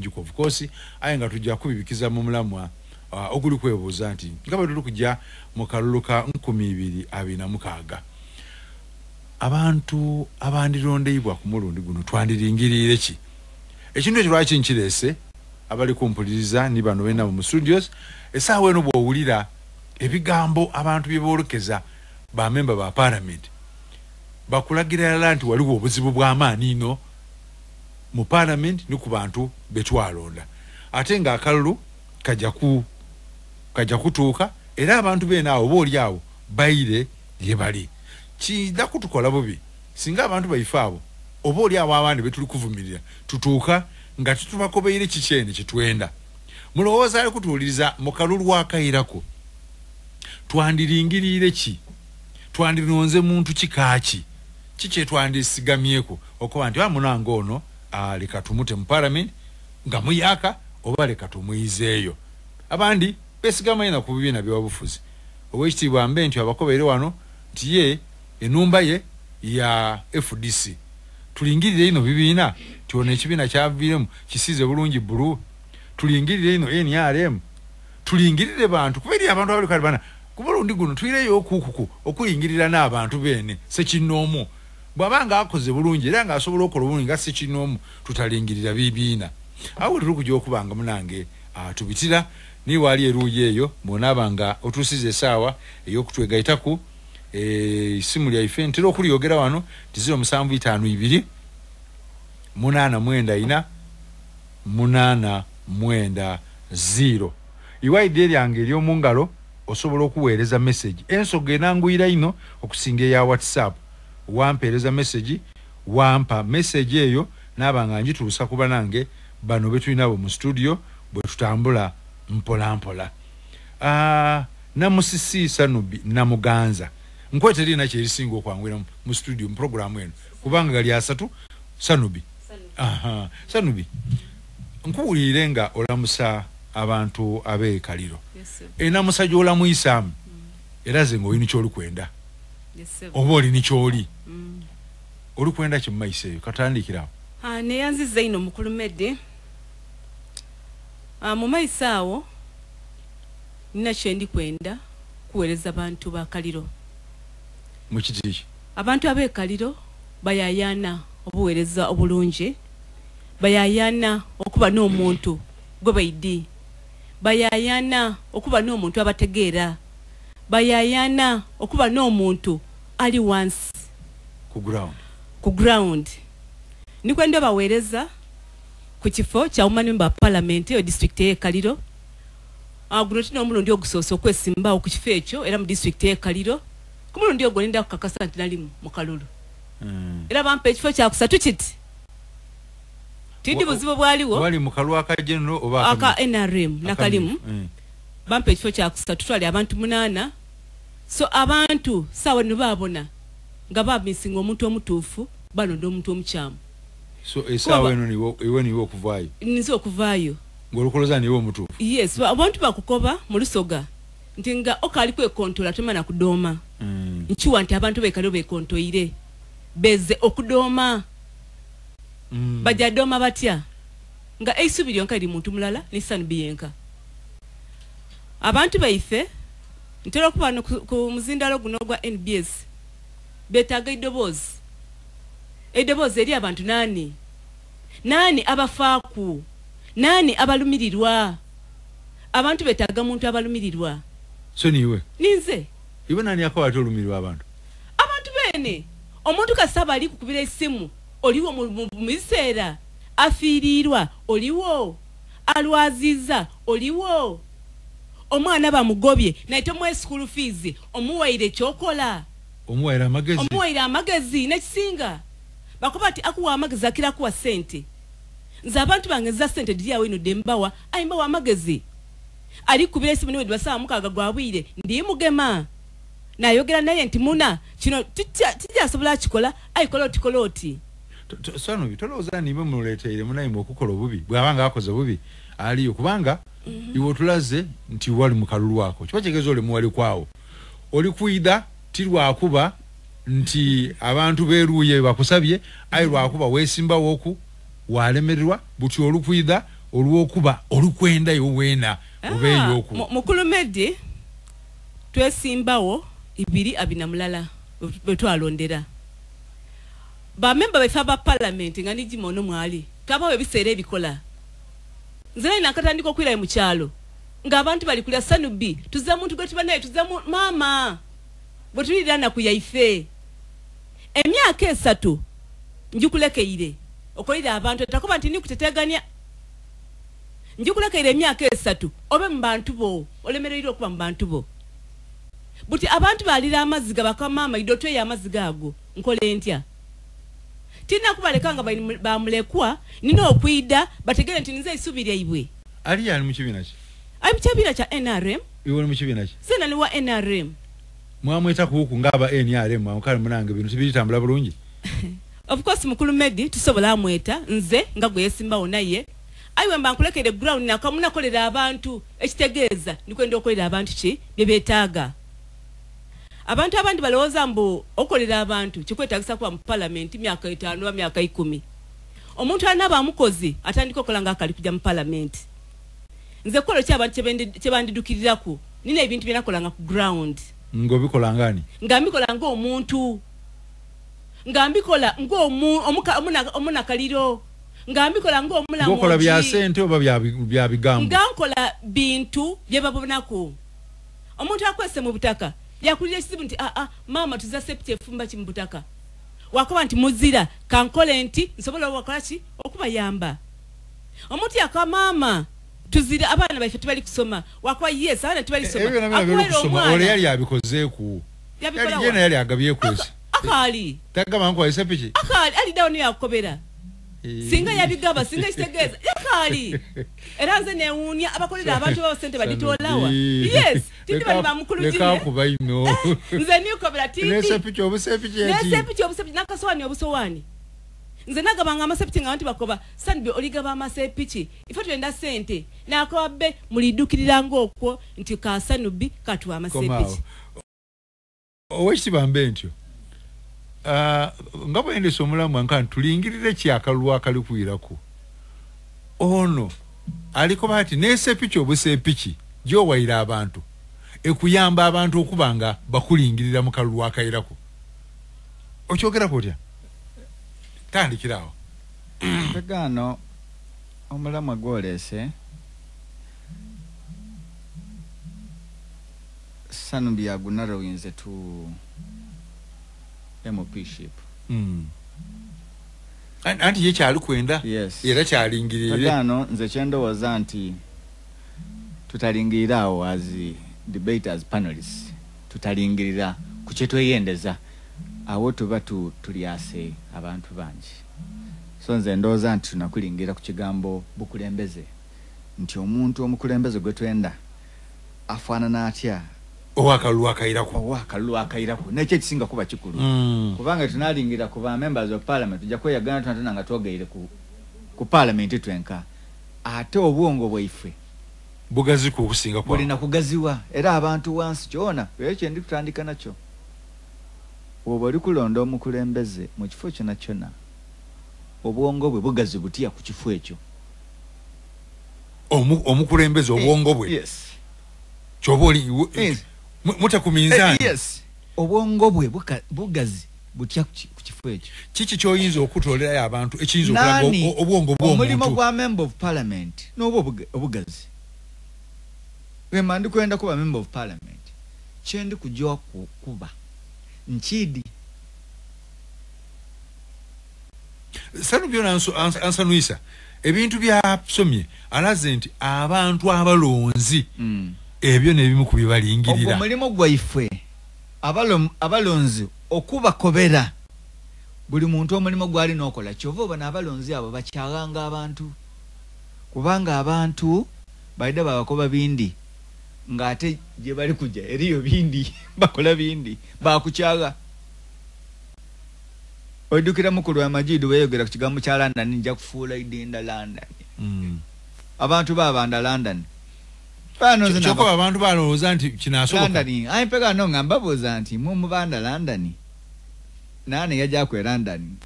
bingi of course, aye nga tujja kubibikiza mu mulamwa oguli kwebuuza nti nga bwe tuli kujja mu kalulu ka 2026 abantu abandirondeibwa ku mulundi guno twandiringirire ki? Ekintu ekyo lwaki nkireese abali kumpuliriza ni bano bena mu studios essaawa eno bw'owulira ebigambo abantu bye boolekeza bamemba ba parliament bakulagira ddala nti waliwo obuzibu bw'amaanyi ino mu parliament ne ku bantu betwalonda, ate ng'akalulu kajja kutuuka era abantu beene awo oba oli awo bayire gye bali. Kijja kutukola bubi singa abantu baife abo oba oli awo abandi betuli kuvumirira tutuuka nga tetubakobeire kikyene kyetwenda. Mulowooza ali kutuwuliriza mu kalulu akayirako twandiringirire ki? Twandironze muntu kikaaki? Kiki kyetwandisigamyeko okuba nti munange ono leka tumute mu parliament nga muyaka oba leka tumuyizeeyo? Abandi besigama ku bibiina byabufuzi. Oweekitiibwa mbe nti abakobeire wano nti ye enumba ye ya FDC. Tulingirire ino bibiina nti ono ekibiina kyaviiremu kisiize bulungi bbulu, tulingirire ino NRM, tulingirire bantu kuba eri abantu abali kale bana ku mulundi guno tuyireyo okukuku okuyingirira n'abantu beene ssekinnoomu. Bw'aba ng'akoze bulungi era ng'asobola okukola obulungi nga ssekinnoomu, tutalingirira bibiina. Awo tuli kujja okubanga munange tubitira niwe wali eruuyi eyo bw'onaaba nga otuusiza essaawa ey'okutwegaitaku esimu lyaife ntera okulyogera wano ti 0752 894 890. Iwaidde eryange ery'omu ngalo osobola okuweereza message ensoga enanguyira ino okusinga eya WhatsApp. Wampeereza message, wampa message eyo naaba nga ngituusa ku banange bano betulinabo mu studio bwe tutambula mpola mpola. Namusisi Sanubi Namuganza nkwete erina kyerisinga okwanguyira mu studio mu programu eno kubanga gali asatu. Sanubi, aha, Sanubi nkuwulire nga olamusa abantu ab'ekaliro. Enamusa gy'olamuyisaamu era ze ng'olini ky'olikwenda oba olini ky'oli olikwenda ki mumaiso eyo katandikirawo. Neyanziza ino mukulu Medde. Mu maiso awo nina kyendi kwenda kuweereza bantu ba Kaliro. Mu kiti? Abantu ab'e Kaliro bayayaana obuweereza obulungi, bayayaana okuba n'omuntu gwe baidi, bayayaana okuba n'omuntu abategeera, bayayaana okuba n'omuntu ali wansi ku ground. Ku ground nikwenda baweereza ku kifo kya woman member wa parliament eyo district y'e Kaliro. Guno tino omulundi ogusoose okwesimbawo ku kifo ekyo era mu district y'e Kaliro. Ku mulundi ogwo nenda kukakasa nti nali mu kalulu. Era bampa ekifo kyakusatu kiti tindi buzibu bwaliwo. Wali mu kalulu aka general oba aka NRM nakalimu. Bampa ekifo kyakusatu twali abantu 8. So abantu sawa nno baabona nga bamisinga omuntu omutuufu balonda omuntu omukyamu. So essaawa eno iwe niwe okuvaayo? Nze okuvaayo. Ng'olukoloza niwe omutuufu? Yes, abantu bakukoba mu Lusoga nti nga okaali kwekontola tomana kudooma. Nkiwa nti abantu beekaliwo beekontoire beze okudooma. Bajja dooma batya nga eisubi lyonka liri muntu mulala ni Sanubi yenka. Abantu baife ntera okuba ku muzindalo guno ogwa NBS betaaga eddoboozi. Eddoboozi eri abantu nani? Nani abafaaku? Nani abalumirirwa? Abantu betaaga muntu abalumirirwa. So niwe? Ninze. Iwe nani akola ate olumirirwa abantu? Abantu beene. Omuntu kasaba ali kukubira essimu oliwo mu biseera afiirirwa oliwo, alwaziza oliwo, omwana bamugobye naye tomuwa school fees, omuwaire kyokola, omuwaire amagezi, omuwaire amagezi nekisinga bakuba ati akuwa amagezi akira akuwa sente. Nze abantu bange nza sente diri awo ino dembawa ayimbawa amagezi ali kubira esimu niwe dibasaba mukaga gwa bwire ndi mugema nayogera naye nti muna kino tijjasobola kikola ayikola oti kola oti. Sanubi tolowooza nimwe muleeteire munayimwe okukola obubi bw'abanga akoze bubi aliyo kubanga iwe otulaze nti wali mu kalulu ako kiba kitegeeza oli muwali kwawo oli kwida ti lwakuba nti abantu beeruuye bakusabye aye lwakuba weesimbawo oku walemererwa buti olukwida Olw'okuba olukwendayo weena obeeyo oku Mukulu Medi, twesimbawo 2021 bwe twalondera bamemba baife aba palamenti nga nijima ono mwali twabawo ebiseera ebikola. Nze nali nakatandika okwirayo mu kyalo ng'abantu bali kulya Sanubi, tuzza muntu gwe tuba naye, tuzza maama bwe tulirana ku yaife. Emyaka 3 njikulekeire okolera abantu atakuba nti nikuteteganya, njikulekeire emyaka 3 obe mu bantu bo, olemereire okuba mu bantu bo. Buti abantu balira amaziga bakamaama idotwe ya amaziga ago nkole ntya? Tina kubaleka nga bamulekwa nina okwida bategere nti nze isubi lyaibwe. Ali yani mu kibiina ki? Ali mu kibiina kya NRM. Iwe oli mu kibiina ki? Sena ni wa NRM. Mwamweta kuku ngaba NRM mwamukale munange bintu tibitambula bulungi. Of course Mukulu Medi tusobola amweta nze nga gwe yesimbawo naye. Aiwe mba nkulekere ground na kamunakolera abantu ekitegeeza nikwenda okolera abantu ki bye beetaaga. Abantu abandi balowooza mbu okolera abantu kikwetaagisa kuba mu palamenti myaka 5 oba myaka 10. Omuntu anaaba mukozi atandika okola ng'akali kujja mu palamenti. Nze kukola ki abantu kye bandidukirirako, nina ebintu bye nakolanga ku ground. Ng'obikola ng'ani? Nga mbikola ng'omuntu, nga mbikola ng'omunakaliro, nga mbikola ng'omulamu. Ng'okola bya ssente oba bya bigambo? Nga nkola bintu bye babonako. Omuntu akwese mu butaka yakulira ekizibu nti maama tuza septi efumba ki mu butaka. Wakoba nti muzira kankole nti nsobola wakola ki okubayamba. Omuntu yaka maama tuzira abaana baife tibali kusoma, wakoba yes abaana tibali kusoma. Akuwera omwana ole yali abikozeeku. Yali yena yali agabyeku esi. Akali tagaba nko esepiki akali ali dawo niyo yakobera. Singa yabigaba singa kitegeeza yakali. Era nze newuunya abakolera abantu baba sente baditolawa. Yes, tindi bali bamukulu jine. Leka kuba ino. Nze nikobera tindi. Nesepiki obusepiki enti. Nesepiki obusepiki nakasowani obusowani. Nze nagabanga amasepiki nga abantu bakoba Sanbi oligaba amasepiki. Ife twenda sente. Nakoba be mulidukirira ng'okwo nti ka Sanubi katuwa amasepiki. Owekitiibwa mbe ntyo. Nga bwendesa omulamu nka tulingirire ki akalulu akalikwirako. Ono alikoba ati nesepiki obusepiki gy'owaira abantu ekuyamba abantu okuba nga bakulingirira mu kalulu akayirako. Okyogerako otya? Tandikirawo. Mpegano omulamu gwolese Sanubi agunarrowinze to MP-ship. Anti ye kyali kwenda. Yes. Era kyalingirire. Mpegano nze kyendowooza nti tutalingirira awo as debaters, panelists, tutalingirira ku kye tweyendeza awo tuba tulyase abantu bangi. So nze ndowooza nti tunakulingira ku kigambo bukulembeze nti omuntu omukulembeze gwe twenda afaanana atya owakalulu akayirako. Owakalulu akayirako nekyo ekisinga kuba kikulu. Kubanga tunalingira ku ba members of parliament tujja kweyagana tunatuna nga twogeire ku parliament twenka ate obwongo bwaife bugazi ku okusinga kwa bulina kugaziwa era abantu wansi kyona ekyo ndi kutandika nakyo. Bw'oba oli kulonda omukulembeze mu kifo kyonna kyonna obwongo bwe bugazi butya ku kifo ekyo. Omukulembeze obwongo bwe. Yes. Kyoba oli muta ku minzaani. Yes. Obwongo bwe bugazi butya ku kifo ekyo. Kiki ky'oyinza okutoolerayo abantu ekiyinza okulaga obwongo bw'omuntu? Omulimu gwa member of parliament n'oba obugazi. Wema ndi kwenda kuba member of parliament kyendi kujja kuba nkidi. Sanubi ansanuisa ebintu byasomye alaze nti abantu abalonzi ebyo n'ebimu ku bibalingirira. Omulimu gwaife abalonzi okubakobera buli muntu omulimu gwali n'okola kyova obona abalonzi abo bakyaganga abantu kubanga abantu balida babakoba bindi ng'ate gye bali kujja eriyo bindi bakola bindi bakukyaga. Oidukira mukulu wa Majidu weyogera ku kigambo kya London nja kufuula idinda London. Abantu babanda London. Kyokka abantu balowooza nti kinasoboka. London ayi mpega no nga mbabuuza nti mwe mubanda London. Nani yajja ku London?